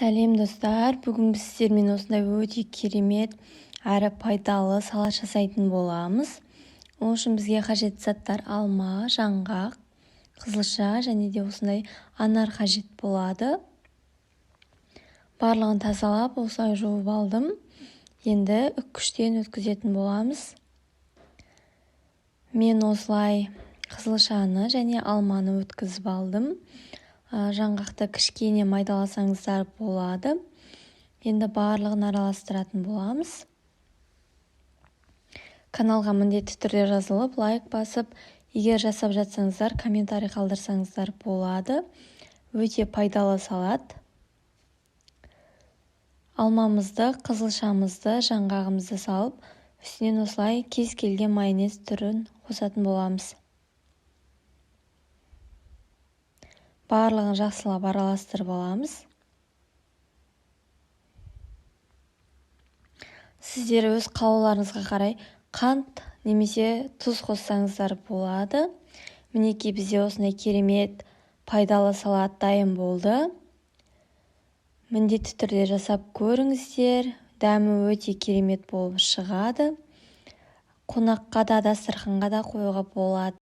Сәлем, достар! Бүгін біз сіздермен осындай өте керемет әрі пайдалы салат жасайтын боламыз. Ол үшін бізге қажетті заттар: алма, жаңғақ, қызылша және де осындай анар қажет болады. Барлығын тазалап, осылай жуып алдым. Енді үккіштен өткізетін боламыз. Мен осылай қызылшаны және алманы өткізіп алдым. Жаңғақты кішкене майдаласаңыздар болады. Енді барлығын араластыратын боламыз. Каналға міндетті түрде жазылып, лайк басып, егер жасап жатсаңыздар, комментарий қалдырсаңыздар болады. Өте пайдалы салат. Алмамызды, қызылшамызды, жаңғағымызды салып, үстінен осылай кез келген майонез түрін қосатын боламыз. Барлығын жақсылап араластырып аламыз. Сіздер өз қалауларыңызға қарай қант немесе тұз қоссаңыздар болады. Мінекей, бізде осындай керемет пайдалы салат дайын болды. Міндетті түрде жасап көріңіздер. Дәмі өте керемет болып шығады. Қонаққа да, дастарханға да қоюға болады.